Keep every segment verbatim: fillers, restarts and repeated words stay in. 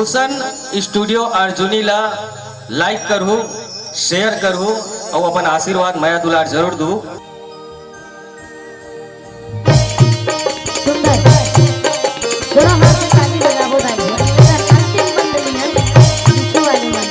रोशन studio Arjuni ला like करहू, share करहू अउ अपन आशीर्वाद, मया दुलार जरूर दू। सुंदर। दोनों हाथ से ताली बजाबो भाई। अंतिम बंद नहीं है, पीछे वाले मन।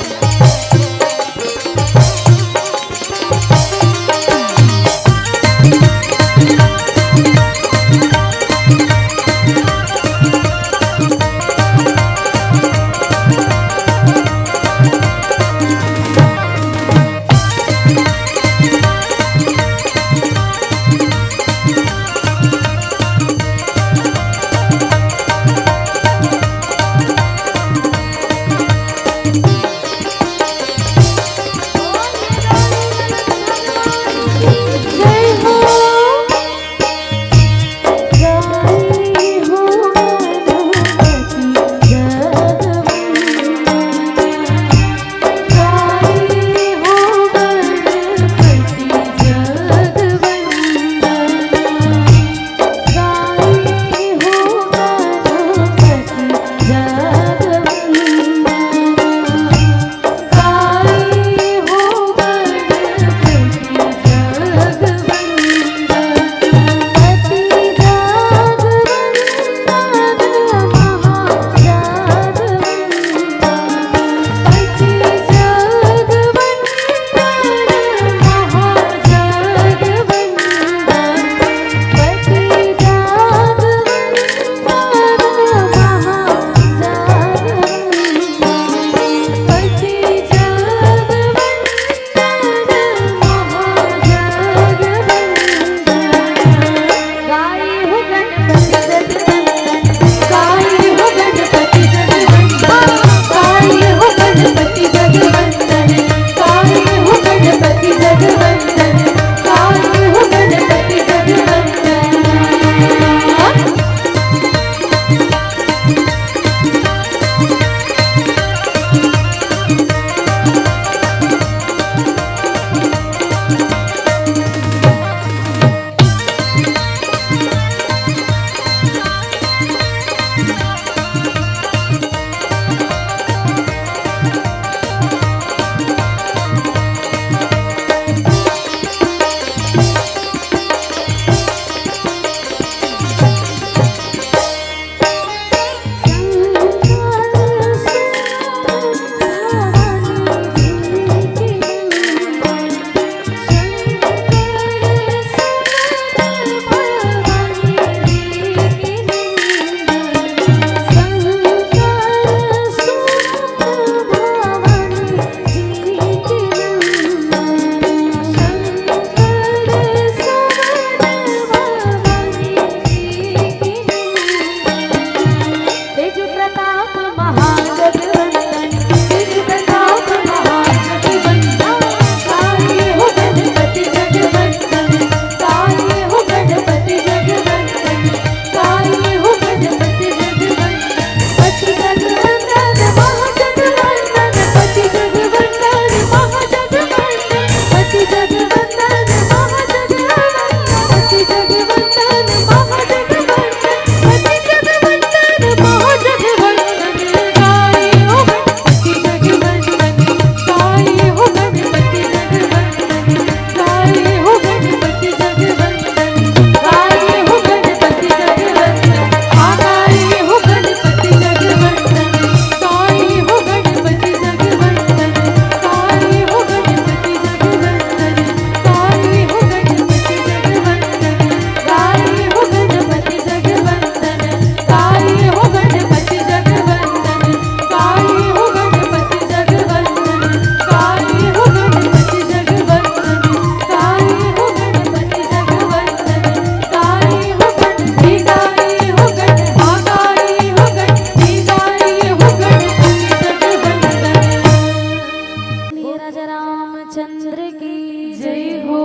राजा रामचंद्र की जय हो।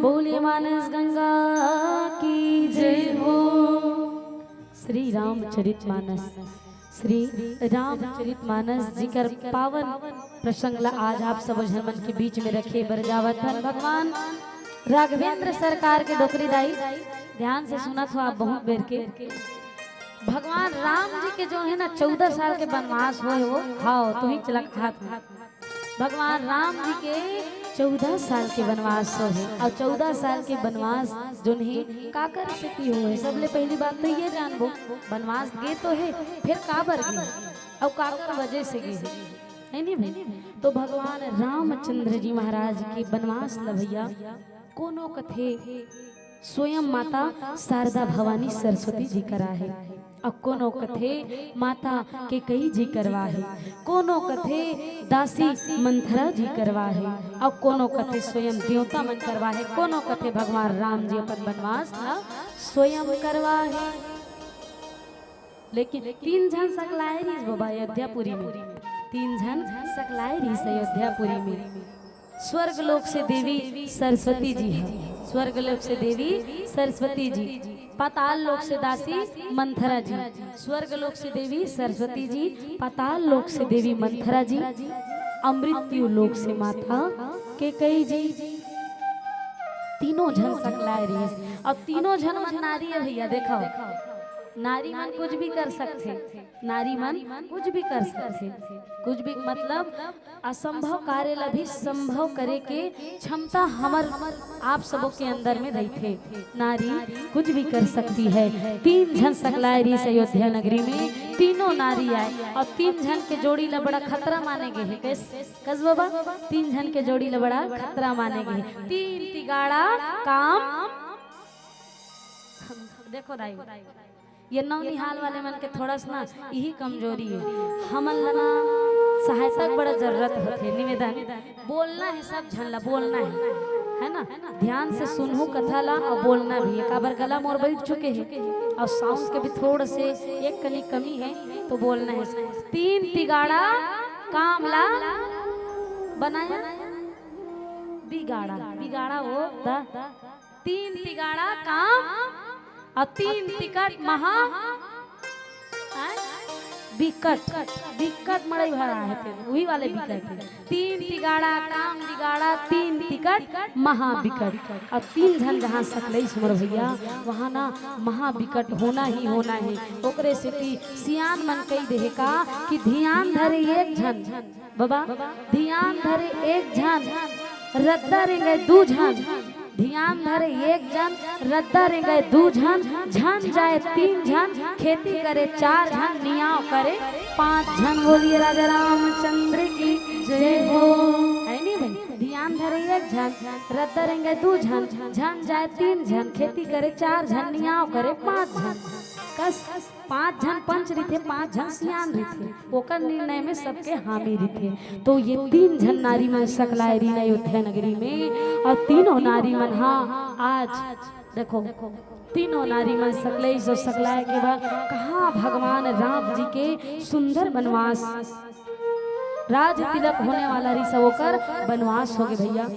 बोलिए मानस गंगा की जय हो। श्री रामचरित मानस, श्री रामचरित मानस जी कर पावन प्रसंग ला आज आप सब झन मन के बीच में रखे बर जावत हन। भगवान राघवेंद्र सरकार के डोकरी दाई, ध्यान से सुनत हो आप बहुत बेर के। भगवान राम जी के जो है ना चौदह साल के बनवास होय हे वो, हाँ, तुही चला कहा था। भगवान राम जी के चौदह साल के बनवास होय हे, अउ चौदह साल के बनवास जोन हे काकर सेती होय हे, सबले पहली बात तो ये जानबो, बनवास गे तो हे, फेर काबर गे, अउ काकर वजह से गे हे, है नी भाई? तो भगवान रामचंद्र जी महाराज के बनवास ल भैया कोनो कथे स्वयं माता शारदा भवानी सरस्वती जी करा हे, अउ कोनो कथे माता केकई जी करवा हे, कोनो कथे दासी मंथरा जी करवा हे, अउ कोनो कथे स्वयं देवता मन करवा हे, कोनो कथे भगवान राम जी अपन बनवास ला स्वयं करवा हे। लेकिन तीन झन सकलाय रिहिस बाबा अयोध्यापुरी में, तीन झन सकलाय रिहिस अयोध्यापुरी में। स्वर्ग लोक से देवी सरस्वती जी हे, स्वर्ग लोक से देवी सरस्वती जी, पाताल लोक से दासी मंथरा जी, स्वर्ग लोक से देवी सरस्वती जी, पाताल लोक से देवी मंथरा जी, अउ मृत्यु लोक से माता केकई जी। तीनों झन सकलाय रिहिस, अउ तीनों झन मन नारी हे भैया, देखव, नारी मन कुछ भी कर सकथे, नारी मन कुछ भी कर सकथे, कुछ भी मतलब असंभव कार्य ला भी संभव करे के क्षमता हमर आप सबो के अंदर में रहिथे। नारी कुछ भी कर सकती है। तीन झन सकलाय रिहिस अयोध्या नगरी में, तीनों नारी आय अउ तीन झन के जोड़ी ला बड़ा खतरा माने गे हे। कस, कस बाबा, तीन झन के जोड़ी ला बड़ा खतरा माने गे हे। तीन तिगाड़ा काम। देखो दाई, ये नौनिहाल वाले मन के थोड़ा सा ना यही कमजोरी हे। हमन ला ना सहायता के बड़ा जरूरत होथे। निवेदन, बोलना हे सब झन ला, बोलना हे, है ना? ध्यान से सुनहू कथा ला अउ बोलना भी हे। काबर गला मोर बैठ चुके हे अउ sound के भी थोड़ा से एक कनी कमी हे, तो बोलना हे। तीन तिगाड़ा काम ला बनाया बिगाड़ा, बिगाड़ा वो दा तीन तिगाड़ा काम अउ तीन तिकट महा, हैं? बिकट, बिकट मड़ई भरा हे तेन, उही वाले बिकट हे। तीन तिगाड़ा काम बिगाड़ा, तीन तिकट महा बिकट। अउ तीन झन जहाँ सकलई सुमर भैया, वहाँ ना महा बिकट होना ही होना हे। ओकरे सेती सियान मन कही देहे का कि धियान धरे एक झन, बाबा, धियान धरे एक झन, रद्दा रेंगे दू झन, धियान धरे एक झन, रद्दा रेंगे दू झन, झन जाए तीन झन, खेती करे चार झन, नियाव करे पाँच झन। बोलिए राजा रामचंद्र की जय हो। है नी भाई? धियान धरे एक झन, रद्दा रेंगे दू झन, झन जाए तीन झन, खेती करे चार झन, नियाव करे पाँच झन। कस पाँच झन पंच रहिथे, पाँच झन सियान रहिथे, ओकर निर्णय में सबके हामी रहिथे। तो ये तीन झन नारी मन सकलाय रिहिन अयोध्या नगरी में, अउ तीनों नारी मन हा आज देखो, तीनों नारी मन सकलई सो सकलाय के बाद कहाँ भगवान राम जी के सुंदर बनवास, राज तिलक होने वाला रिहिस, ओकर बनवास होगे भैया।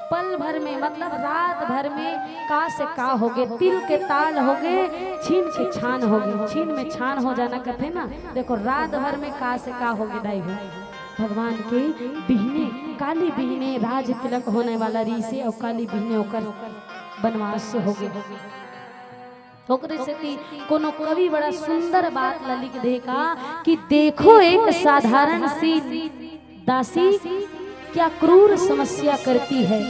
पल भर में, मतलब रात भर में का से का होगे, तिल के ताल होगे, छीन के छान होगे। छीन में छान हो जाना कथे ना। देखो, रात भर में का से का होगे दाई हो। भगवान के बिहने, काली बिहने राज तिलक होने वाला रिहिसे अउ काली बिहने ओकर बनवास होगे। ओकरे सेती कोनो कवि बड़ा सुंदर बात ला लिख दे का कि देखो एक साधारण सी दासी क्या क्रूर समस्या करती है।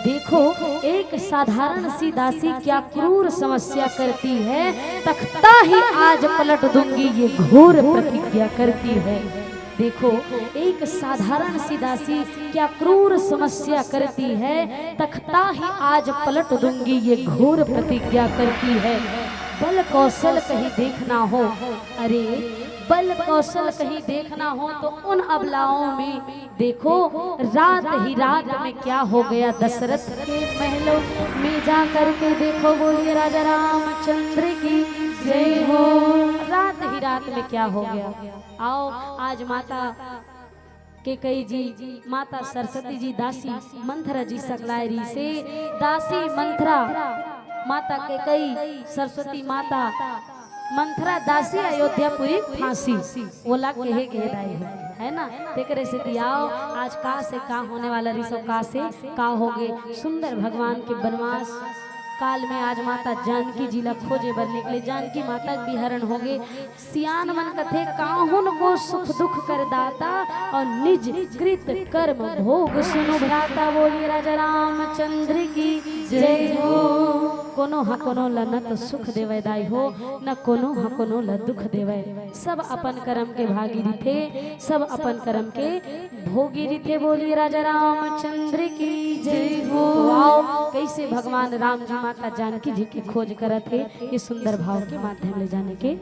देखो, एक साधारण सी दासी क्या क्रूर समस्या करती है। तख्ता ही आज पलट दूंगी ये घोर प्रतिज्ञा करती है। देखो, एक साधारण सी दासी क्या क्रूर समस्या करती है। तख्ता ही आज पलट दूंगी ये घोर प्रतिज्ञा करती है। बल कौशल कहीं देखना हो, अरे बल कौशल कहीं देखना हो तो उन अबलाओं में देखो, रात ही रात में क्या हो गया दशरथ के महलों में जा करके। देखो, बोलिए राजा रामचंद्र की जय हो। रात ही रात में क्या हो गया। आओ, आज माता केकई जी, माता सरस्वती जी, दासी मंथरा जी सकलाय रिहिसे, दासी मंथरा, माता केकई, सरस्वती माता, मंथरा दासी अयोध्यापुरी फांसी, ओला कहे गे दाई हो, है ना? तेकरे सेती आओ, आज का से का होने वाला रिहिस, का से का होगे, सुंदर भगवान के बनवास, काल में आज माता जानकी जी ला खोजे बर निकले। जानकी माता के भी हरण होगे। सियान मन कथे, "काहुन को सुख दुख कर दाता, और निज कृत कर्म भोग सुनु भ्राता।" बोलिए राजा रामचंद्र की जय हो। कोनो ह कोनो ला न तो सुख देवय दाई हो, न कोनो ह कोनो ला दुख देवय। सब अपन कर्म के भागी रिथे, सब अपन कर्म के भोगी रिथे। बोलिए राजा रामचंद्र की जय हो। आओ, कैसे भगवान राम जी माता जानकी जी की खोज करत हे, ये सुंदर भाव के माध्यम ले जाने के,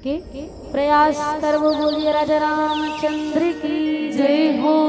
के प्रयास करबो। बोलिए राजा रामचंद्र की जय हो।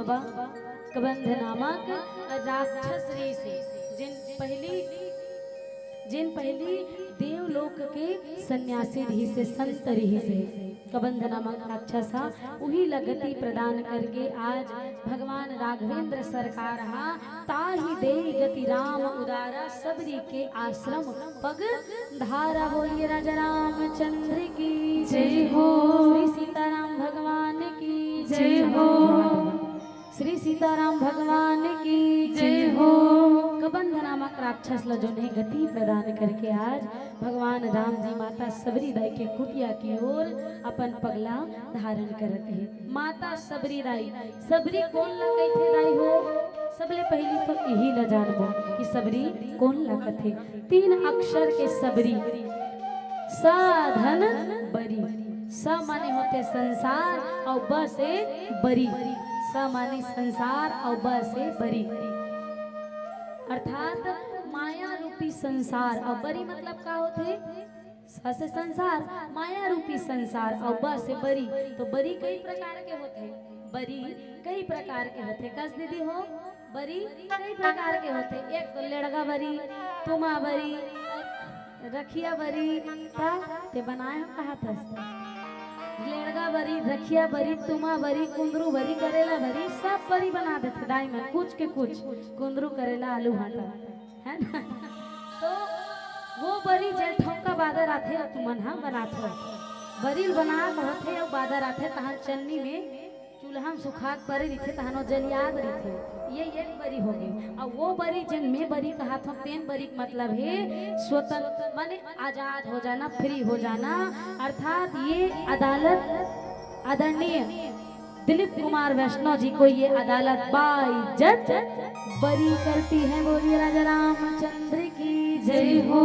कबंध नामक राक्षस रिहिस हे, जेन पहिली, जेन पहिली देवलोक के सन्यासी रिहिस हे, संत रिहिस हे। कबंध नामक राक्षस हा उही ला गति प्रदान करके आज भगवान राघवेंद्र सरकार हा ताहि देहि गति राम उदारा, सबरी के आश्रम पग धारा। बोलिए राजा रामचंद्र की जय हो। श्री सीताराम भगवान की जय हो। श्री सीताराम भगवान की जय हो। कबंध नामक राक्षस ला जोन हे गति प्रदान करके आज भगवान राम जी माता सबरी दाई के कुटिया की ओर अपन पगला धारण करत हे। माता सबरी दाई, सबरी कोन ला कहिथे दाई हो? सबले पहिली तो इही ला जानबो कि सबरी कोन ला कथे। तीन अक्षर के सबरी, स धन बरी। स माने होथे संसार अउ ब से बरी। स माने संसार अउ ब से बरी, अर्थात माया रूपी संसार। अउ बरी मतलब का होथे? स से संसार, माया रूपी संसार, अउ ब से बरी। तो बरी कई प्रकार के होथे, बरी कई प्रकार के होथे। कस दीदी हो, बरी कई प्रकार के होथे। एक तो लेड़गा बरी, तुमा बरी, रखिया बरी, का ते बनाए हो कहा था? लेड़गा बरी, रखिया बरी, तुमा बरी, कुंदरू बरी, करेला बरी, सब बरी बना देथे दाई मन, कुछ के कुछ, कुंदरू, करेला, आलू, भांटा, है ना? तो वो बरी जेन ठौका बादर आथे, तुमन हा बनाथो। बरी ल बना के होथे, अउ बादर आथे, तहान चन्नी में चूल्हा में सुखा के परे रहिथे, तहान ओ जलियात रहिथे। ये एक बरी होगे। अउ वो बरी जेन में बरी कहाथो, तेन बरी के मतलब हे स्वतंत्र, माने आजाद हो जाना, फ्री हो जाना। अर्थात ये अदालत आदरणीय दिलीप कुमार वैष्णव जी को ये अदालत बाइज्जत बरी करती है। बोलिए राजा रामचंद्र की जय हो।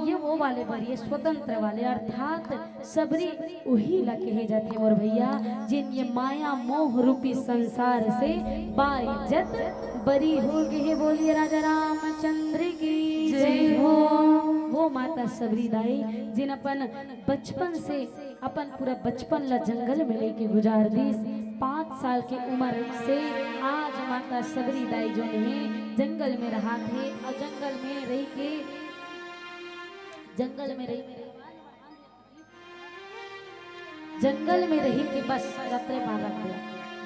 ये वो वाले बरी हे, स्वतंत्र वाले, अर्थात सबरी उही ला कहे जाथे मोर भैया, जेन ये माया मोह रूपी संसार से बाइज्जत बरी हो गे हे। बोलिए राजा रामचंद्र की जय हो। वो माता सबरी दाई जेन अपन बचपन से, अपन पूरा बचपन ला जंगल में रहिके गुजार दिस। पाँच साल के उमर से आज माता सबरी दाई जोन हे जंगल में रहाथे अउ जंगल में रहिके, जंगल में रहिके जंगल में रहिके, बस रत्रे पार रख दे।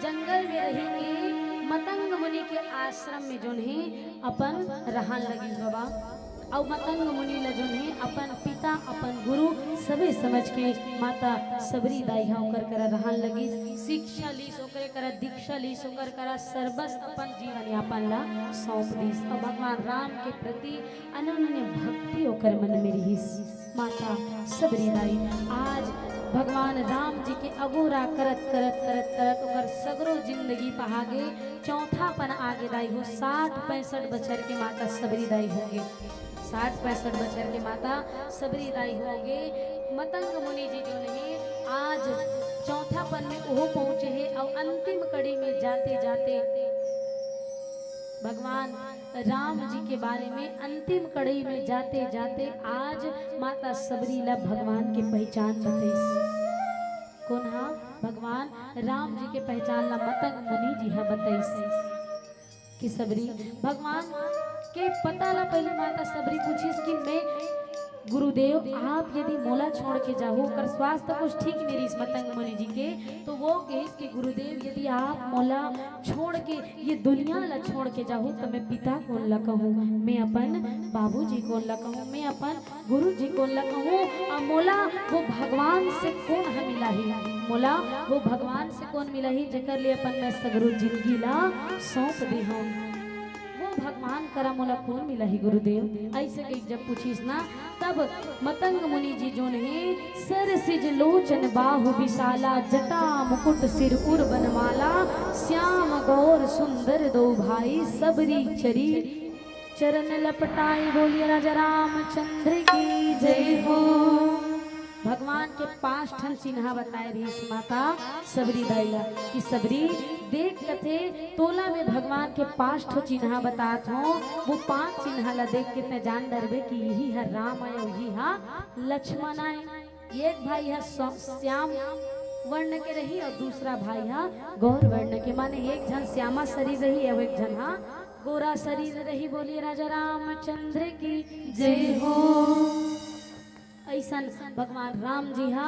जंगल में रहिके मतंग मुनि के आश्रम में जोन हे अपन रहन लगिस बाबा। अउ मतंग मुनि ल जोन हे अपन पिता, अपन गुरु सबे समझ के माता सबरी दाई हा ओकर करा रहन लगिस, शिक्षा लिस, ओकरे करा दीक्षा लिस, ओकर करा सर्वस्व अपन जीवन यापन ला सौंप दिस। अउ भगवान राम के प्रति अनन्य भक्ति ओकर मन में रिहिस। माता सबरी दाई आज भगवान राम जी के अगोरा करत, करत, करत, करत ओकर सगरो जिंदगी पहागे चौथापन आगे दाई हो। साठ पैंसठ बछर के माता सबरी दाई होगे। साठ पैंसठ बछर के माता सबरी दाई होगे। मतंग मुनि जी जोन हे आज चौथापन में ओहो पहुंचे हे अउ अंतिम कड़ी में जाते जाते भगवान राम जी के बारे में अंतिम कड़ी में जाते जाते आज माता सबरी ला भगवान के पहचान बतइस। कोन हा? भगवान राम जी के पहचान ला मतंग मुनि जी हा बतइस कि सबरी भगवान के पता ला पहले माता सबरी पूछिस कि मैं गुरुदेव, आप यदि मोला छोड़ के जाहू, ओकर स्वास्थ्य कुछ ठीक नहीं रहिस मतंग मुनि जी के, तो वो कहिस कि गुरुदेव, यदि आप मोला छोड़ के, ये दुनिया ला छोड़ के जाहू, तो मैं पिता कोन ला कहूँ, मैं अपन बाबूजी कोन ला कहूँ, मैं अपन गुरुजी कोन ला कहूँ? अउ मोला वो भगवान से कोन ह मिलाही? मोला वो भगवान से कोन मिलाही, जेकर लिए अपन मैं सगरो जिंदगी ला सौंप दे हूँ? वो भगवान करा मोला कोन मिलाही गुरुदेव? ऐसे कही जब पूछिस ना, तब मतंग मुनि जी जोन हे, सरसिज लोचन बाहु विशाला, जटा मुकुट सिर उर बनमाला, श्याम गौर सुंदर दो भाई, सबरी चरी चरण लपटाई। बोलिए राजा रामचंद्र की जय हो। भगवान के पांच ठन चिन्हा बताए रहिस माता सबरी दाई ला कि सबरी देख कथे, तोला में भगवान के पांच ठो चिन्हा बतात हो, वो पांच चिन्हा ला देख के तैं जान डरबे कि यही हर राम आय, यही हा लक्ष्मण आय। एक भाई ह स-, श्याम वर्ण के रही अउ दूसरा भाई हा गौर वर्ण के, माने एक झन श्यामा शरीर रही अउ एक झन हा गोरा शरीर रही। बोलिए राजा रामचंद्र की जय हो। अइसन भगवान राम जी हा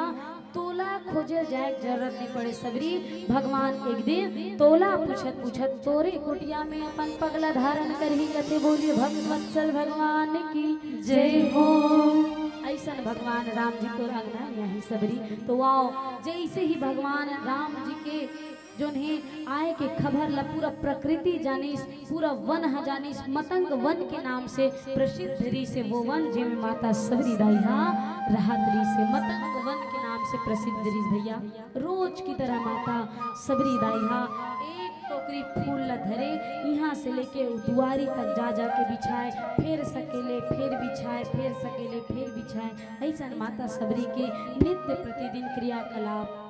तोला खोजे जाए के जरूरत नइ पड़े सबरी। भगवान एक दिन तोला पूछत पूछत तोरे कुटिया में अपन पगला धारण करही कथे। बोलिए भक्त वत्सल भगवान की जय हो। अइसन भगवान राम जी तोर अंगना में आही सबरी। तो आओ, जइसे ही भगवान राम जी के जोन हे आए के खबर ला पूरा प्रकृति जानिस, पूरा वन ह जानिस, मतंग वन के नाम से प्रसिद्ध रिहिस हे वो वन, जेमे माता सबरी दाई हा रहत रिहिस हे। मतंग वन के नाम से प्रसिद्ध रिहिस भैया। रोज की तरह माता सबरी दाई हा एक टोकरी फूल ला धरे, इहाँ से लेके उ दुआरी तक जा जा के बिछाए, फेर सकेले, फेर बिछाए, फेर सकेले, फेर बिछाए। अइसन माता सबरी के नित्य प्रतिदिन क्रियाकलाप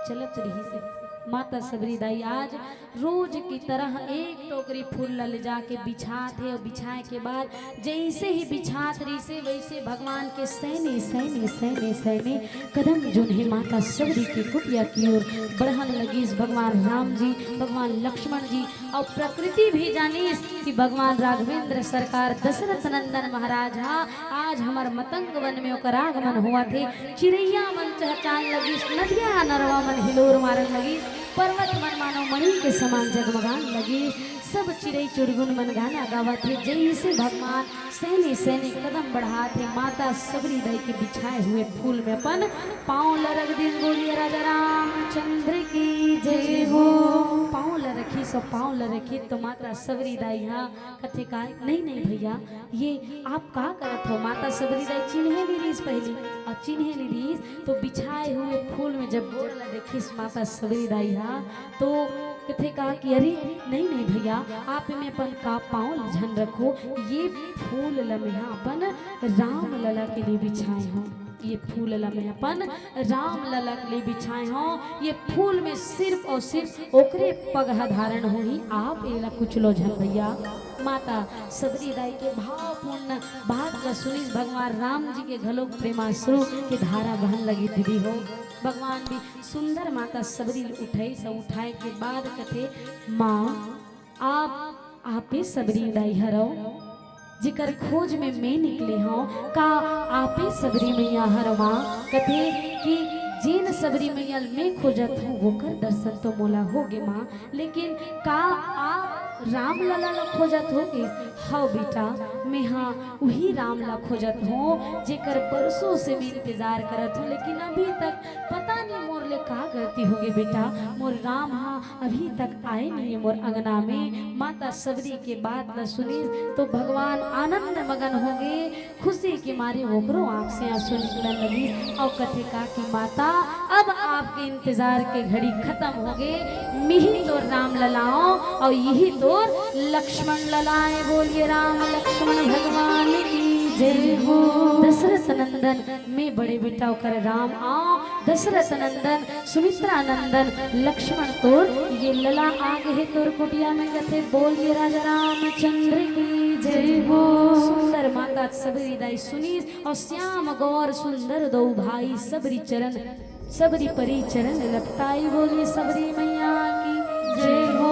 चलत रिहिस हे। माता सबरी दाई आज रोज की तरह एक टोकरी फूल ला ले जाके बिछात हे अउ बिछाए के बाद जइसे ही बिछात रिहिस हे वइसे भगवान के सैने सैने सैने सैने कदम जोन हे माता सबरी के कुटिया की ओर बढ़न लगिस। भगवान राम जी, भगवान लक्ष्मण जी अउ प्रकृति भी जानिस कि भगवान राघवेंद्र सरकार दशरथ नंदन महाराज हा आज हमर मतंग वन में ओकर आगमन होवत हे। चिरैया मन चहचान लगिस, नदिया नरवा मन हिलोर मारन लगिस, पर्वत मन मानो मणि के समान जगमगान लगिस। सब चिरई चुरगुन मन गाना गावत हे, जइसे भगवान सैने सैने कदम बढ़ात हे, माता सबरी दाई के बिछाए हुए फूल में अपन पाँव ला रख दिस। बोलिए राजा रामचंद्र की जय हो। पाँव ला रखिस, सब पाँव ला रखिस तो माता सबरी दाई हा कथे का, नहीं नहीं भैया, ये आप का करत हो? माता सबरी दाई चिन्हे नइ रिहिस पहिली, अउ चिन्हे नइ रिहिस तो बिछाए हुए फूल में जब गोड़ ला देखिस माता सबरी दाई हा तो कथे का कि अरे नहीं नहीं भैया, आप एमे अपन का पाँव झन रखो, ये फूल ला मेहा अपन राम लला के लिए बिछाए हँव, ये फूल ला मैं अपन राम लला के लिए बिछाए हँव, ये फूल में सिर्फ अउ सिर्फ ओकरे पग ह धारण होही, आप एला कुचलो झन भैया। माता सबरी दाई के भावपूर्ण बात ला सुनिस भगवान राम जी के घलो प्रेमाश्रु के धारा बहन लगिस दीदी हो। भगवान भी सुंदर माता सबरी ल उठाइस, उठाए के बाद कथे, माँ, आप आपे सबरी दाई हरव, जेकर खोज में मैं निकले हँव, का आपे सबरी मैया हरव माँ? कथे कि जेन सबरी मैया ल मैं खोजत हँव, वोकर दर्शन तो मोला होगे माँ, लेकिन का आप राम लला ल खोजत हो? कहिस, हव बेटा, मेहा उही राम ला खोजत हँव, जेकर बरसों से मैं इंतजार करत हँव, लेकिन अभी तक पता नहीं मोर ले का गलती होगे बेटा, मोर राम हा अभी तक आए नहीं हे मोर अंगना में। माता सबरी के बात ला सुनिस तो भगवान आनंद मगन होगे, खुशी के मारे ओकरो आँख से आँसू निकलन लगिस अउ कथे का कि माता, अब आपके इंतजार के घड़ी खतम होगे, मिही तोर राम लला अउ इही तोर लक्ष्मण लला ए। बोलिए राम लक्ष्मण भगवान की जय हो। दशरथ नंदन मैं बड़े बेटा ओकर राम अउ दशरथ नंदन, सुमित्रा नंदन, लक्ष्मण तोर ये लला आगे हे तोर कुटिया में कथे, बोलिए राजा रामचंद्र की जय हो। सुंदर माता सबरी दाई सुनिस अउ श्याम गौर सुंदर दो भाई सबरी चरण, सबरी परी चरण लपटाई, बोली सबरी मैया की जय हो।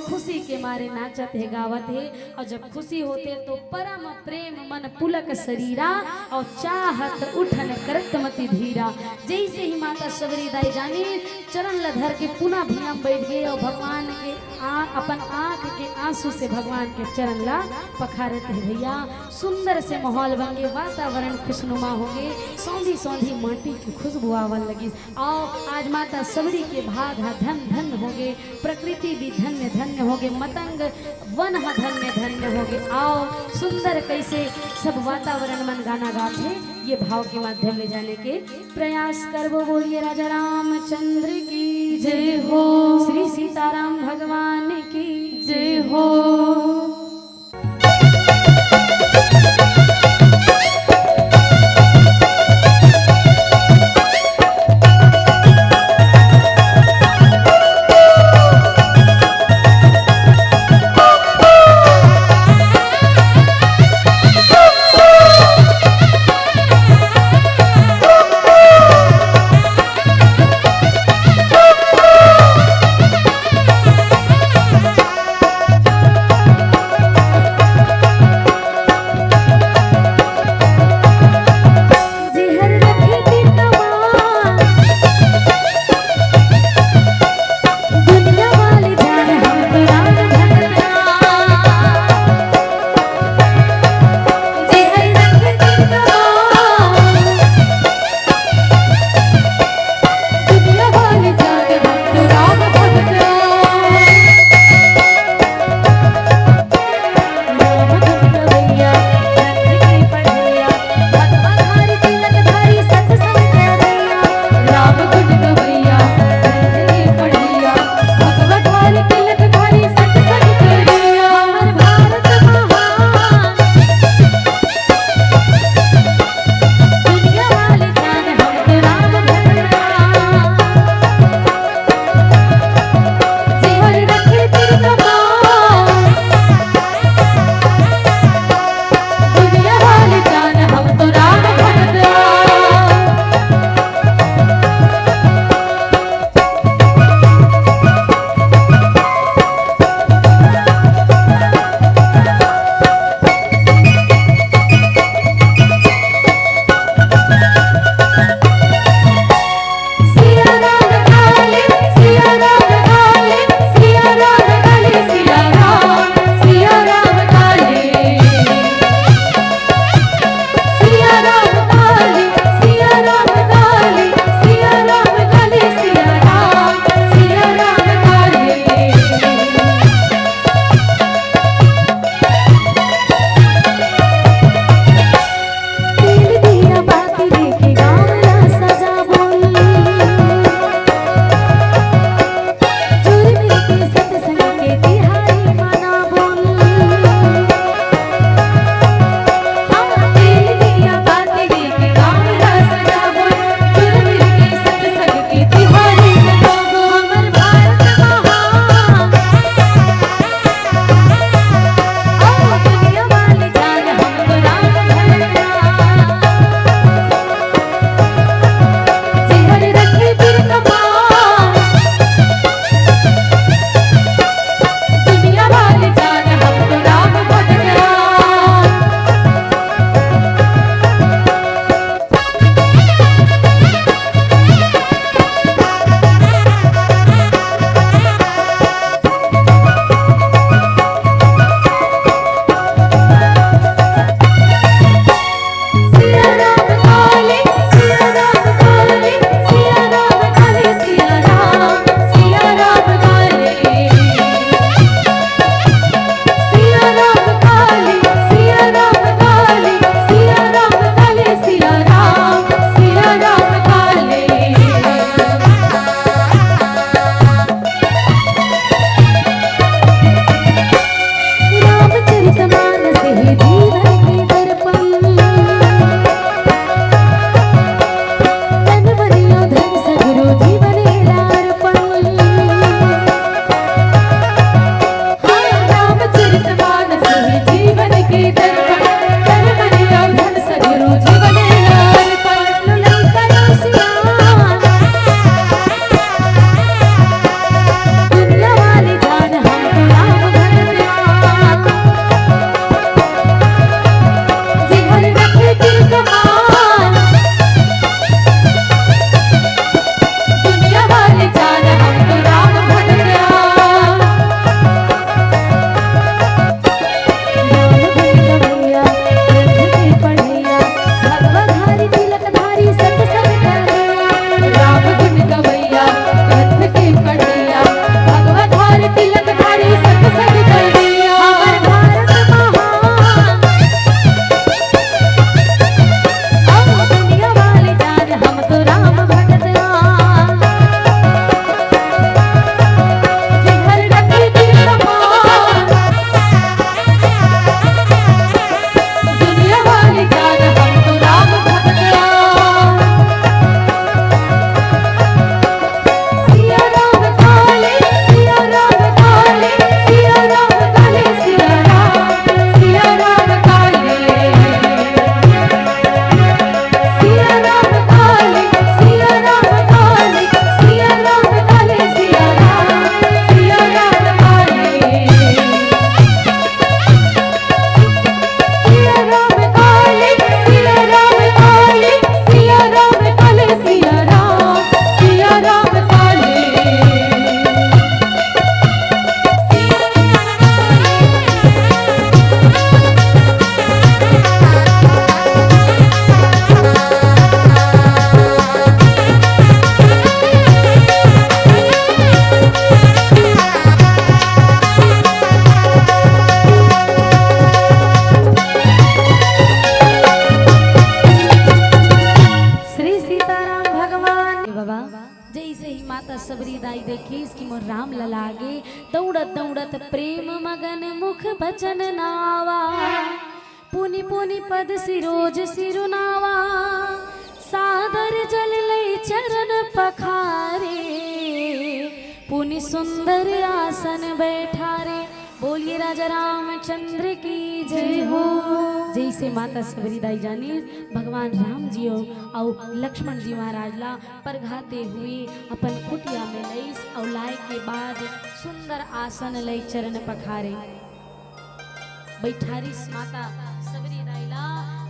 खुशी के मारे नाचत हे, गावत हे, अउ जब खुशी होथे तो परम प्रेम मन पुलक सरीरा, अउ चाहत उठन करत मति धीरा। जइसे ही माता सबरी दाई जानिस, चरण ल धर के पुनः भुइयां बइठ गे अउ भगवान के आ, अपन आँख के आँसू से भगवान के चरण ला पखारत हे भैया। सुंदर से माहौल बन गे, वातावरण खुशनुमा होगे, सौंधी सौंधी माटी के खुशबू आवन लगिस। अउ आज माता सबरी के भाग ह धन धन होगे, प्रकृति भी धन्य धन्य होगे, मतंग वन ह धन्य धन्य होगे। अउ सुंदर कइसे सब वातावरण मन गाना गाथे, ये भाव के माध्यम ले जाने के प्रयास करबो। बोलिए राजा रामचंद्र की जय हो, श्री सीताराम भगवान की जय हो। दौड़त प्रेम मगन मुख बचन नावा। पुनि पुनि पद सिरोज सिरुनावा, सादर जल लई चरण पखारे। पुनि सुंदर आसन बैठारे। बोलिए राजा रामचंद्र की जय हो। जैसे माता सबरी दाई जानी भगवान राम जी अउ, अउ लक्ष्मण जी महाराज ला परघाते हुए अपन कुटिया में लईस अउ लाए के बाद सुंदर आसन लई चरण पखारे। बैठारिस माता सबरी दाई ला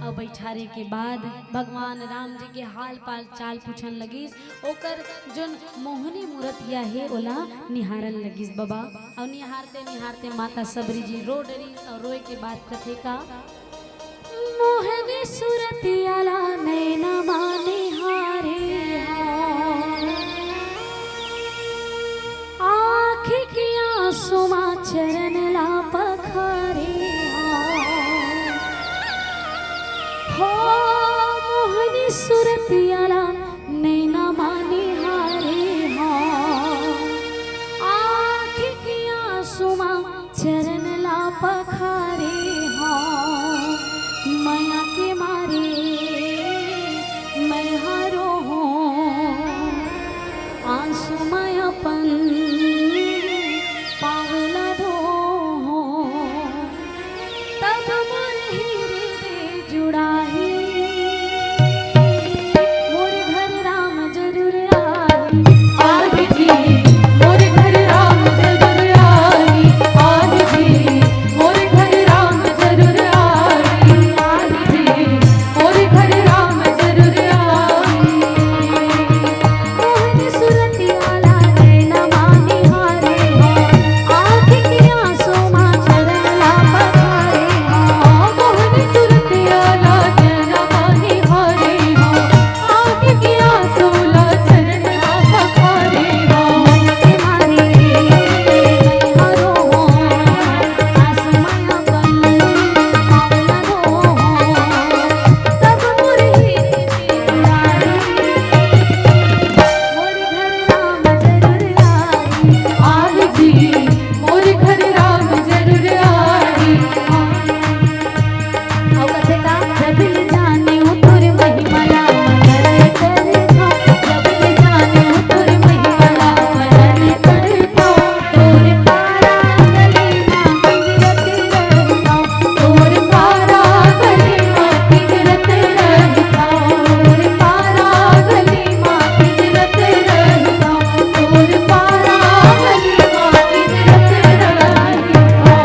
अउ बैठारे के बाद भगवान राम जी के हाल पाल चाल पूछन लगिस। ओकर जोन मोहनी मूरतिया हे ओला निहारन लगिस बबा। अउ निहारते निहारते माता सबरी जी रो डरिस अउ रोए के बाद कथे का, मोहनी सुरतिया ला नैना मा निहारे हा। आँखी के आंसू मा चरण ला पखारे हा। हो मोहनी सुरतिया ला नैना मा निहारे हा। आँखी के आंसू मा चरण ला पखारे हा। मया के मारे मैं हा रोहूँ, आंसू मैं अपन पाँव ला धोहूँ। तब मोर हृदय जुड़ाही। मोर घर राम जरूर आही। आही जी, मोर घर राम जरूर आही। आही जी, मोर घर राम जरूर आही। आही जी, मोर घर राम जरूर आही। मोहन सुरतिया ला नैना मा निहारे हा। आँखी के आंसू मा चरण ला पखारे हा। मोहन सुरतिया ला नैना मा निहारे हा। आँखी के आंसू ला चरण ला पखारे हा। मया के मारे मैं हा रोहूँ, आंसू मैं अपन पाँव ला धोहूँ। तब मोर हृदय जुड़ाही। मोर घर राम जरूर आही। आही जी, मोर घर राम जरूर आही। अउ कथे का, जब ले जानेंव तोर महिमा ला, मगन कर था। जब ले जानेंव तोर महिमा ला, मगन कर था। तोर पारा गली मा गिरत रहता। तोर पारा गली मा गिरत रहता। तोर पारा गली मा गिरत रहता। तोर पारा गली मा गिरत रहता।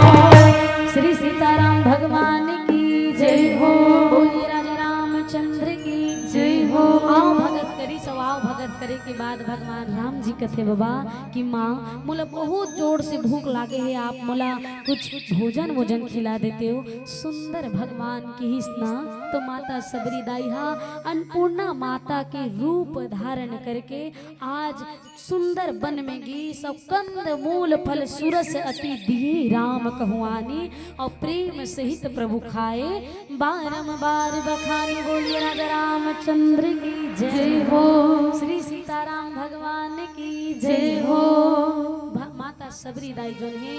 श्री सीताराम भगवान की जय हो। बोलिए राजा रामचंद्र की जय हो। आओ भगत करी सब, आओ भगत करे के बाद भगवान राम जी कथे बबा कि माँ, मोला बहुत जोर से भूख लागे हे, आप मोला कुछ भोजन वोजन खिला देतेव। सुंदर भगवान किहिस ना, तो माता सबरी दाई हा अन्नपूर्णा माता के रूप धारण करके आज सुंदर बन में गीस अउ कंद मूल फल सुरस अति दिए राम कहु आनी, अउ प्रेम सहित प्रभु खाए बारंबार बखानी। बोलिए राजा रामचंद्र की जय हो। श्री सीताराम भगवान की जय हो। भा-, माता सबरी दाई जोन हे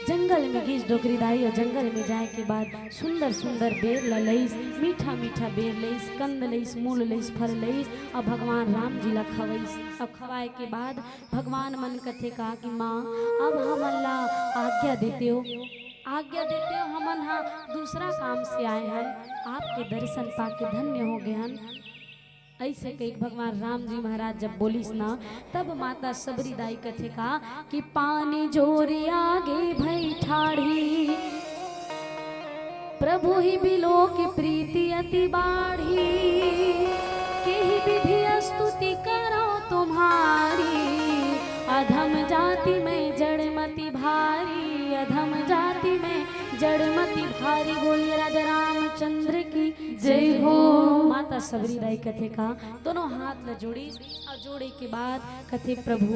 जंगल में गीस, डोकरी दाई, अउ जंगल में जाए के बाद सुंदर सुंदर बेर ला लईस, मीठा मीठा बेर लईस, कंद लईस, मूल लईस, फल लईस, अउ भगवान राम जी ला खवईस। अउ खवाए के बाद भगवान मन कथे का कि माँ, अब हमन ला आज्ञा देतेव, आज्ञा देतेव, हमन हा दूसरा काम से आए हन, आपके दर्शन पाके धन्य हो गे हन। अइसे कहिके भगवान राम जी महाराज जब बोलिस ना, तब माता सबरी दाई कथे का कि पानी जोर आगे भई ठाढ़ी, प्रभु ही बिलोकि प्रीति अति बाढ़ी। केहि विधि स्तुति करौं तुम्हारी, अधम जाति में जड़मति भारी, अधम जाति में जड़मति भारी। बोलिए राजा रामचंद्र की जय हो। माता सबरी दाई कथे का दोनों हाथ ला जोड़िस अउ जोड़े के बाद कथे, प्रभु,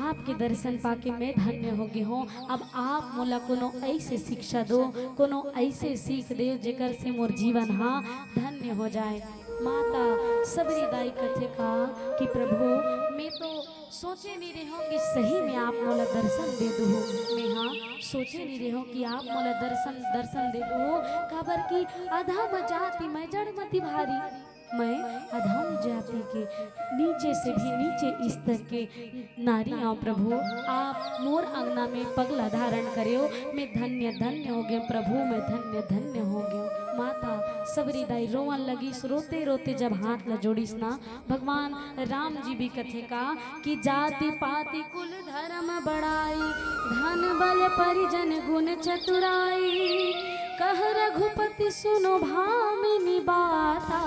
आपके दर्शन पाके मैं धन्य हो गे हों। अब आप मोला कोनो अइसे शिक्षा दो, कोनो अइसे सीख दो, जेकर से मोर जीवन हा धन्य हो जाए। माता सबरी दाई कथे का कि प्रभु, मैं तो सोचे नहीं रहो कि सही में आप मोला दर्शन दे दो। मैं हाँ, सोचे नहीं रहो कि आप मोला दर्शन दर्शन दे दो। काबर कि अधम जाति मैं, जड़ मति भारी। मैं अधम जाति के नीचे से भी नीचे स्तर के नारी आंव प्रभु। आप मोर अंगना में पगला धारण करेव। मैं धन्य धन्य हो गए प्रभु, मैं धन्य धन्य हो गए। माता सबरी दाई रोवन लगिस, रोते रोते जब हाथ ला जोड़िस ना, भगवान राम जी भी कथे का कि जाति पाति कुल धर्म बड़ाई, धन बल परिजन गुण चतुराई। कह रघुपति सुनो भामिनी बाता,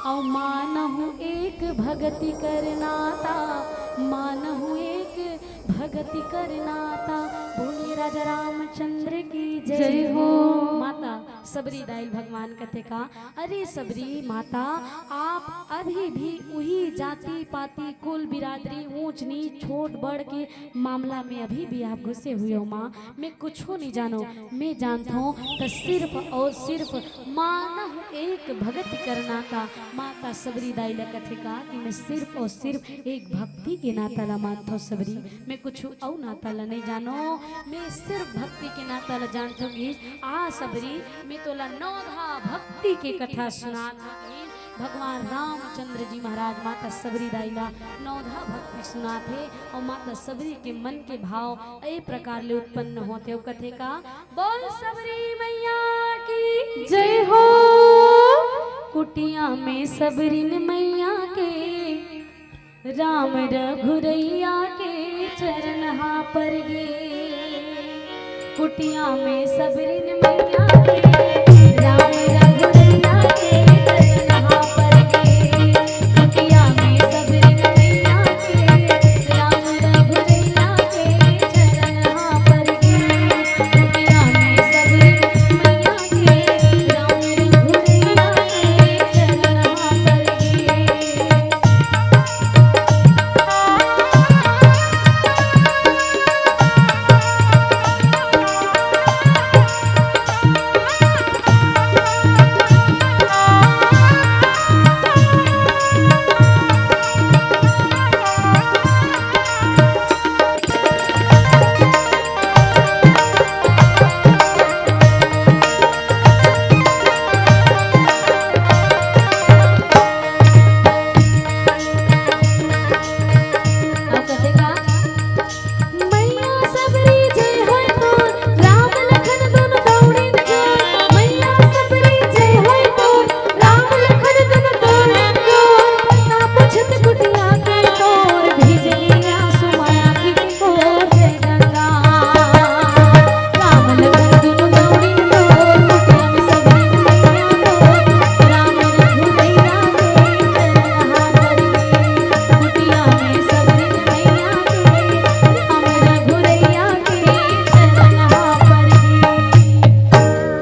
अउ मानहु एक भगति कर नाता, मानहु एक भगति कर नाता। बोलिए राजा रामचंद्र की जय जय हो। हो। माता सबरी दाई ल भगवान कथे का, अरे सबरी माता, आप अभी भी उही जाति पाति कुल बिरादरी ऊंच नीच छोट बड़ के मामला में अभी भी आप घुसे हुए हो माँ। मैं कुछो नहीं जानो, मैं जानत हूँ तो सिर्फ और सिर्फ मानहु एक भगति कर नाता। माता सबरी दाई ला कथे का कि मैं सिर्फ और सिर्फ एक भक्ति के नाता ला मानत हूँ सबरी, मैं कुछ अउ नाता ला नहीं जानो, मैं सिर्फ भक्ति के नाता ला जानत हूँ। आ सबरी, मैं तोला नवधा भक्ति के कथा सुनात हूँ। भगवान रामचंद्र जी महाराज माता सबरी दाई ला नवधा भक्ति सुनात हे अउ माता सबरी के मन के भाव ए प्रकार ले उत्पन्न होथे। अउ कथे का, बोल सबरी मैया की जय हो। कुटिया में सबरिन मैया के, राम रघुरैया के चरण हा परगे। कुटिया में सबरिन मैया के, राम रघुरैया के चरण हा परगे। कुटिया में सबरिन मैया के, राम रघुरैया के चरण हा परगे। कुटिया में सबरिन मैया के, राम रघुरैया के चरण हा परगे। अउ कथे का, मैया सबरी जय होय तोर, राम लखन दुनो दौड़िन जोर। मैया सबरी जय होय तोर, राम लखन दुनो दौड़िन जोर। ना पूछत कुटिया के तोर, भीजे आंसू माया की ओर जय गंगा। राम लखन दुनो दौड़िन जोर, कुटिया में सबरी मैया तोर, राम रघुरैया के चरण हा परगे। कुटिया में सबरी मैया के, राम रघुरैया के चरण हा परगे।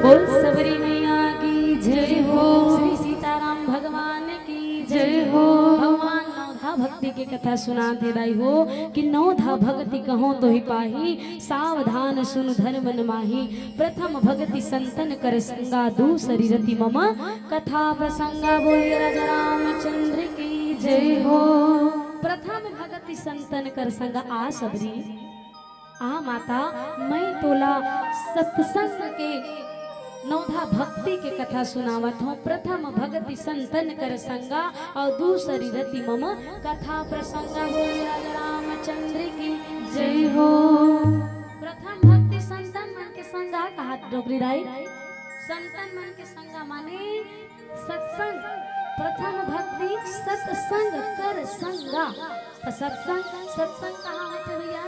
बोल सबरी मैया की जय हो। श्री सीताराम भगवान की जय हो। भगवान नवधा भक्ति के कथा सुनात हे दाई हो कि नवधा भगति कहो तो ही पाही, सावधान सुन धर्म न माही। प्रथम भगति संतन कर संगा, दूसरी रति मम कथा प्रसंगा। बोलिए राजा रामचंद्र की जय हो। प्रथम भगति संतन कर संगा। आ सबरी, आ माता, मैं तोला सत्संग के नवधा भक्ति के कथा सुनावत हूँ। प्रथम भगति संतन कर संगा अउ दूसरी रति मम कथा प्रसंगा। बोलिए राजा रामचंद्र की जय हो। प्रथम भक्ति संतन मन के संगा कहा डोकरी दाई, संतन मन के संगा माने सत्संग। प्रथम भक्ति सत्संग कर संगा। त सत्संग, सत्संग कहाँ होथे भैया?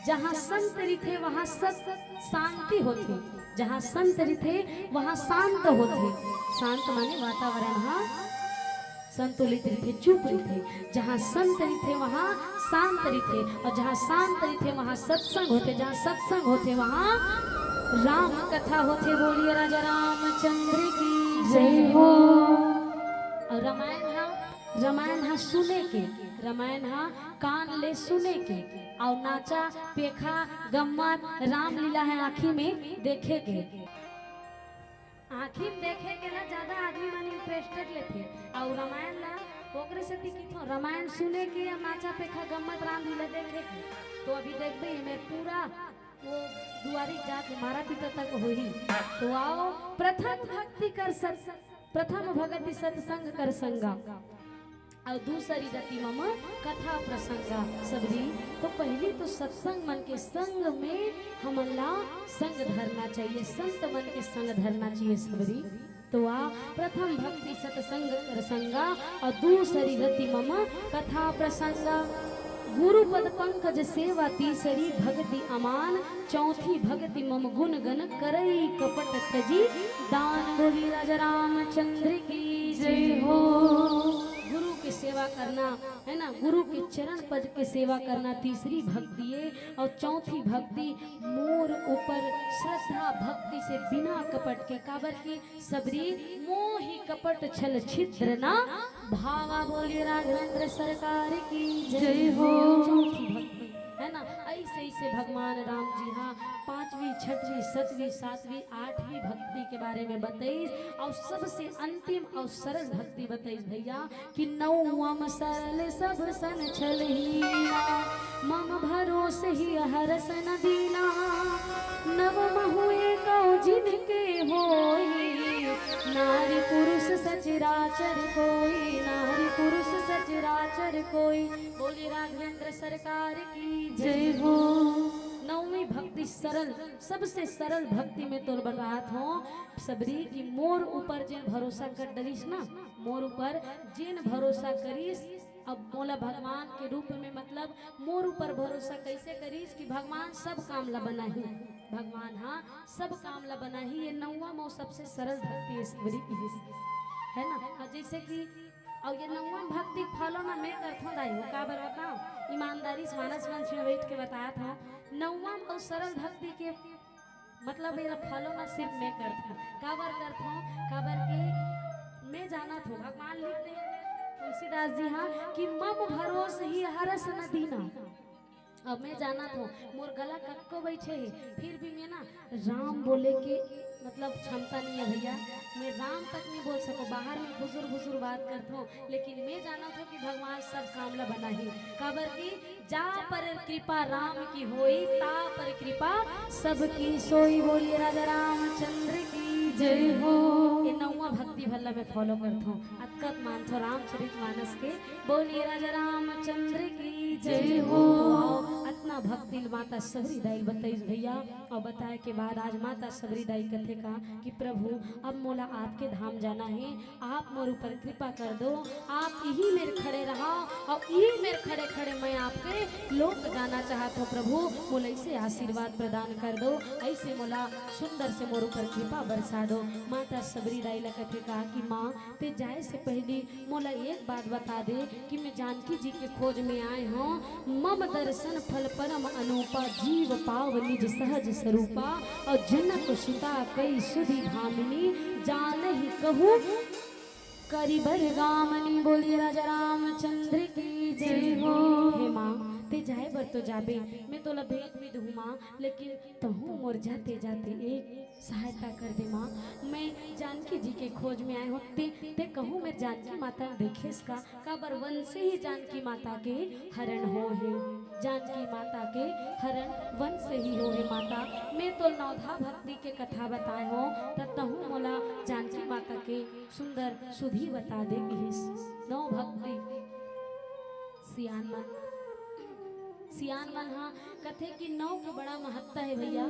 जहाँ संत रहिथे वहाँ सत शांति होथे, जहाँ संत रहिथे वहाँ शांत होथे। शांत माने वातावरण ह संतुलित रहिथे, चुप रहिथे। जहाँ संत रहिथे वहाँ शांत रहिथे, अउ जहाँ शांत रहिथे वहाँ सत्संग होथे, जहाँ सत्संग होथे वहाँ राम कथा होथे। बोलिए राजा रामचंद्र की जय हो। अउ रामायण ह, रामायण ह सुने के, रामायण ह कान ले सुने के, अउ नाचा पेखा गम्मत रामलीला ह आँखी में देखे के। आँखी में देखे के ना ज्यादा आदमी मन इंटरेस्टेड लेथे, अउ रामायण ला ओकरे सेती किथो, रामायण सुने के या माचा पेखा गम्मत रामलीला देखे के। तो अभी देखबे, एमे पूरा वो दुआरी जाके मारा पीटा तक होही। तो आओ, प्रथम भक्ति कर सत, प्रथम भगति सत्संग कर संगा। अउ दूसरी रति मम कथा प्रसंगा। सबरी, तो पहली तो सत्संग मन के संग में हमन ला संग धरना चाहिए, संत मन के संग धरना चाहिए सबरी। तो आ, प्रथम भक्ति सत्संग प्रसंगा अउ दूसरी रति मम कथा प्रसंगा। गुरु पद पंकज सेवा तीसरी भक्ति अमान, चौथी भक्ति मम गुण गण करई कपट तजी दान। बोली राजा रामचंद्र की जय हो। गुरु के सेवा करना, है ना, गुरु के चरण पद के सेवा करना तीसरी भक्ति है। अउ चौथी भक्ति मोर ऊपर श्रद्धा भक्ति से बिना कपट के, काबर के सबरी मोहि कपट छल छिद्र ना भावा। बोलिए राघवेंद्र सरकार की जय हो। चौथी भक्ति, है ना, ऐसे ऐसे भगवान राम जी हाँ पांचवी, छठवीं, सतवीं, सातवीं, आठवीं भक्ति के बारे में बताइस, अउ सबसे अंतिम अउ सरल भक्ति बताइस भैया कि नौवम सरल सब सन छल हीना, मम भरोस ही हरस न दीना। नव महु एकौ जिनके होई, नारी पुरुष सचराचर कोई, नारी पुरुष सचराचर कोई। बोली राघवेंद्र सरकार की जय हो। नौवीं भक्ति सरल, सबसे सरल भक्ति में तोर बतात हों सबरी कि मोर ऊपर जेन भरोसा कर डरिस ना, मोर ऊपर जेन भरोसा करिस, अब मोला भगवान के रूप में, मतलब मोर ऊपर भरोसा कैसे करिस कि भगवान सब काम ला बनाही, भगवान हाँ सब काम ला बनाही। ये नौवा मो सबसे सरल भक्ति है सबरी की, है ना। और जैसे कि, और ये नौवा भक्ति फॉलो ना मैं करथों दाई हो, काबर बताओ, ईमानदारी से मानस मंच में बैठ के बतात हों, नौवा मो सरल भक्ति के मतलब ये फॉलो ना सिर्फ मैं करथों। काबर करथों? काबर कि मैं जानत हों, भगवान लिख दे तुलसीदास जी हाँ कि मम भरोस ही हरस न दीना। अब मैं जानत हों, मोर गला कतको बैठे हे, फिर भी मैं ना राम बोले के मतलब क्षमता नहीं है भैया, मैं राम तक नहीं बोल सको। बाहर में बुजुर्ग बुजुर्ग बात करथों, लेकिन मैं जानत हों कि भगवान सब काम ला बनाही। काबर कि जा पर कृपा राम की होई, ता पर कृपा सबकी सोई। बोलिए राजा रामचंद्र की जय हो। ये नौवा भक्ति भल्ला मैं फॉलो करथों, अतकत मानथों रामचरित मानस के। बोलिए राजा रामचंद्र की जय हो। अतना भक्ति माता सबरी दाई बताइस भैया, और बताए के बाद आज माता सबरी दाई कथे का कि प्रभु अब मोला आपके धाम जाना है, आप मोर ऊपर कृपा कर दो, आप इही मेर खड़े रहा और इही मेर खड़े खड़े मैं आपके लोक जाना चाहत हों प्रभु, मोला ऐसे आशीर्वाद प्रदान कर दो, ऐसे मोला सुंदर से मोर ऊपर कृपा बरसा दो। माता सबरी दाई ला कथे का कि माँ ते जाए से पहली मोला एक बात बता दे कि मैं जानकी जी के खोज में आए हों। मम दर्शन फल परम अनूपा, जीव पाव निज सहज स्वरूपा। और जनक सुता कई सुधि भामिनी, जानहि कहु करि बर गामनी। बोलिए राजा रामचंद्र की जय हो। हे माँ, ते जाए बर तो जाबे, मैं तोला भेज भी दूँ माँ, लेकिन तहूँ मोर जाते जाते एक सहायता कर दे माँ। मैं जानकी जी के खोज में आए हों, ते, ते कहूँ मैं जानकी माता देखेस का? काबर वंश ही जानकी माता के हरण होहे, जानकी माता के हरण वंश ही होहे। माता, मैं तो नवधा भक्ति के कथा बताए हों, त तहूँ मोला जानकी माता के सुंदर सुधि बता दे किहिस। नौ भक्ति सियान मन, सियान मन हा कथे कि नौ के बड़ा महत्ता है भैया,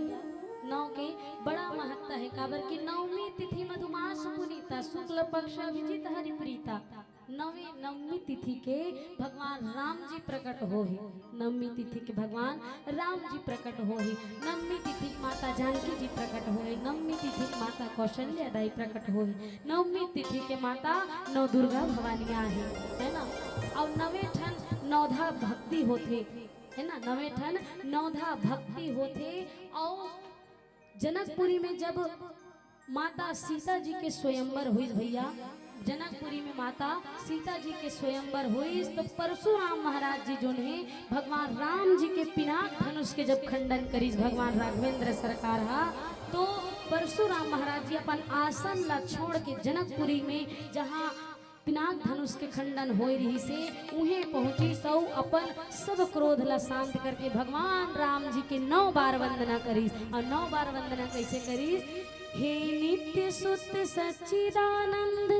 नौ के बड़ा महत्ता है, काबर कि नवमी तिथि मधुमास पुनीता, शुक्ल पक्ष अभिजीत हरि प्रीता। नवी, नवमी तिथि के भगवान राम जी प्रकट होहे, नवमी तिथि के भगवान राम जी प्रकट होहे, नवमी तिथि के माता जानकी जी प्रकट होहे, नवमी तिथि के माता कौशल्या दाई प्रकट होहे, नवमी तिथि के माता नव दुर्गा भवानी आहे, है ना। और नवे ठन नवधा भक्ति होथे, है ना, नवे ठन नवधा भक्ति होथे। और जनकपुरी में जब माता सीता जी के स्वयंवर होइस भैया, जनकपुरी में माता सीता जी के स्वयंवर होइस, तो परशुराम महाराज जी जोन हे, भगवान राम जी के पिनाक धनुष के जब खंडन करिस भगवान राघवेंद्र सरकार हा, तो परशुराम महाराज जी अपन आसन ला छोड़ के जनकपुरी में, जहाँ पिनाक धनुष के खंडन होय रिहिस हे, उहें पहुंचिस अउ अपन सब क्रोध ला शांत करके भगवान राम जी के नौ बार वंदना करिस। अउ नौ बार वंदना कैसे करिस? हे नित्य सुत सच्चिदानंद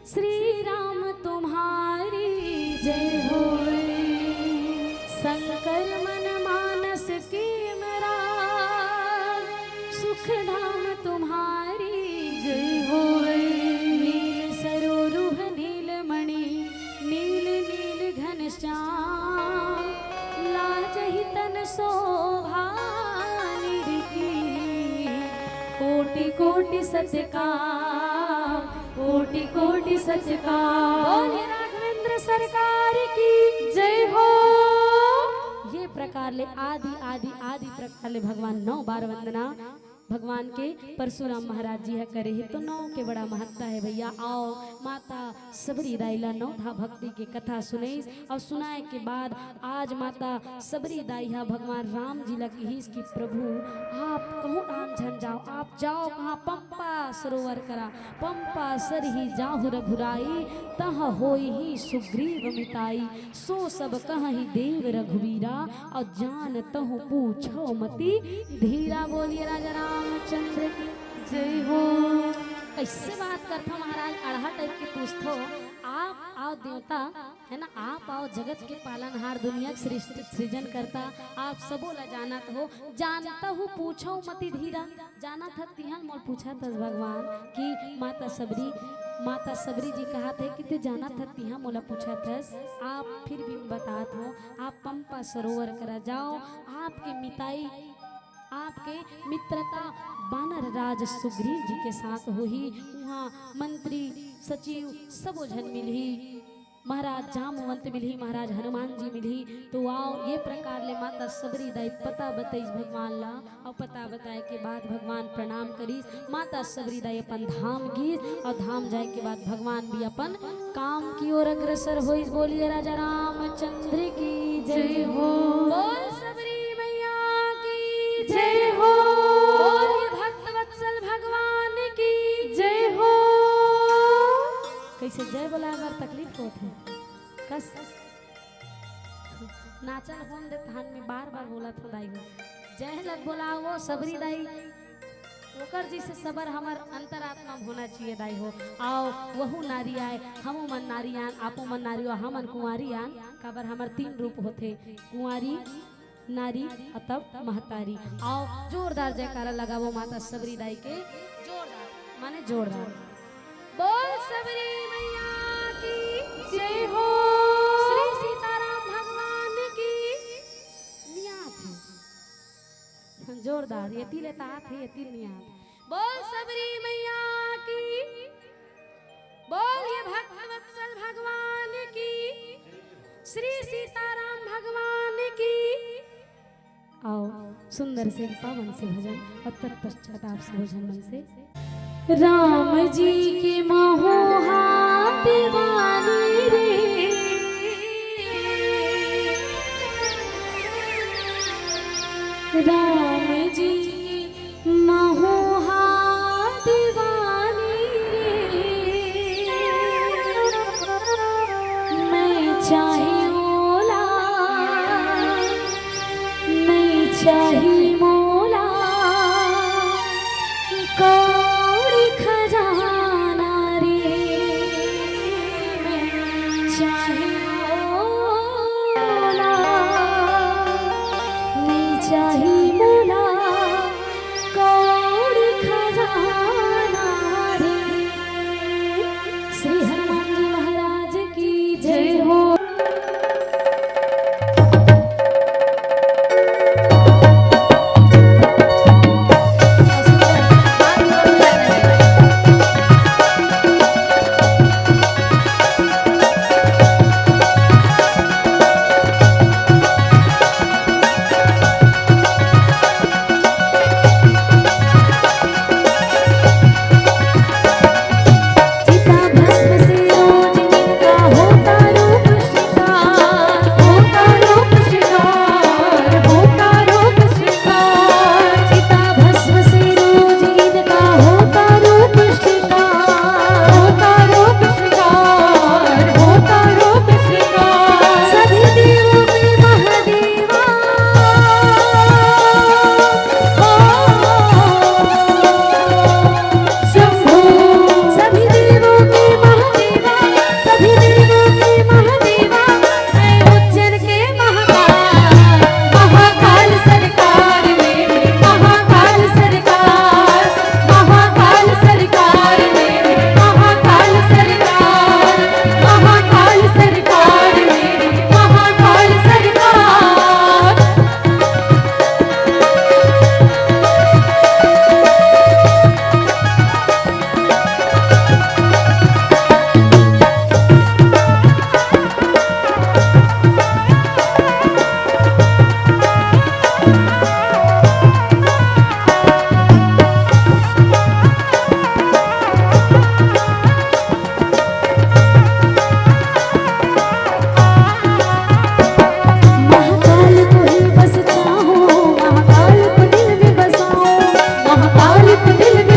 श्री राम तुम्हारी जय होय। संकर मन मानस के मरार सुख धाम तुम्हारी जय होय। नील सरोरुह नील मणि नील नील घनश्याम लाजहि तन शोभा निरखी। कोटि कोटि सतकाम कोटि कोटि सतकाम। बोलिए राघवेंद्र सरकार की जय हो। ये प्रकार ले आदि आदि आदि प्रकार ले भगवान नौ बार वंदना भगवान के परशुराम महाराज जी ह करे हे, तो नौ के बड़ा महत्ता हे भैया। आओ माता सबरी दाई ला नौ धा भक्ति के कथा सुनइस अउ सुनाए के बाद आज माता सबरी दाई ह भगवान राम जी ला किहिस कि प्रभु आप कहूँ डाहन झन जाओ, आप जाओ कहाँ? पंपा सरोवर करा। पंपा सरहि जाहु रघुराई तह होइहि सुग्रीव मिताई। सो सब कहहि देव रघुवीरा अउ जानतहु पूछो मति धीरा। बोलिए राजा रामचंद्र की जय हो। कैसे बात करथो महाराज, अड़हा टाइप के पूछथो। आप आओ देवता, है ना, आप आओ जगत के पालनहार, दुनिया के सृष्टि सृजन करता, आप सबो ला जानत हो, जानतहु पूछो मति धीरा। जानत हस तिहां मोला पूछत हस भगवान कि माता सबरी, माता सबरी जी कहत हे कि ते जानत हस तिहां मोला पूछत हस। आप फिर भी बतात हो, आप पंपा सरोवर करा जाओ, आपके मिताई, आपके मित्रता बानर राज सुग्रीव जी के साथ होही। उहाँ मंत्री, सचिव सबो झन मिलही। महाराज जामवंत मिलही, महाराज हनुमान जी मिलही। तो आओ, ये प्रकार ले माता सबरी दाई पता बतइस भगवान ला, अउ पता बताए के बाद भगवान प्रणाम करिस। माता सबरी दाई अपन धाम गीस अउ धाम जाए के बाद भगवान भी अपन काम की ओर अग्रसर होइस। बोलिए राजा रामचंद्र की जय हो। बोल सबरी मैया की जय हो। बोलिए भक्त वत्सल भगवान की जय हो। कैसे जय बोलाए बर तकलीफ होत हे? कस नाचल होन दे तहन में बार बार बोलत हो दाई हो। जय लग बोलाओ सबरी दाई। ओकर जैसे सबर हमर अंतरात्मा में होना चाहिए दाई हो। आओ वहू नारी आए, हमू मन नारी आन, आपो मन नारी हो, हमन कुंवारी आन, काबर हमर तीन रूप होथे, कुंवारी, नारी अउ तब महतारी। आओ जोरदार जयकारा लगावो माता सबरी दाई के, जोरदार माने जोरदार। बोल सबरी मैया की जय हो। श्री सीताराम भगवान की। नियात हे। जोरदार, एती ले तात हे, एती नियात। बोल सबरी मैया की। बोलिए भक्त वत्सल भगवान की। श्री सीताराम भगवान की। आओ सुंदर से पावन से भजन अउ तत्पश्चात आप सब भजन मन से। राम जी की महू हा दीवानी रे, राम जी की महू हा दीवानी रे। मैं चाहे ओला, मैं चाहे मोला कौड़ी खजाना रे। मैं चाहे ओला, मैं चाहे मोला दिल में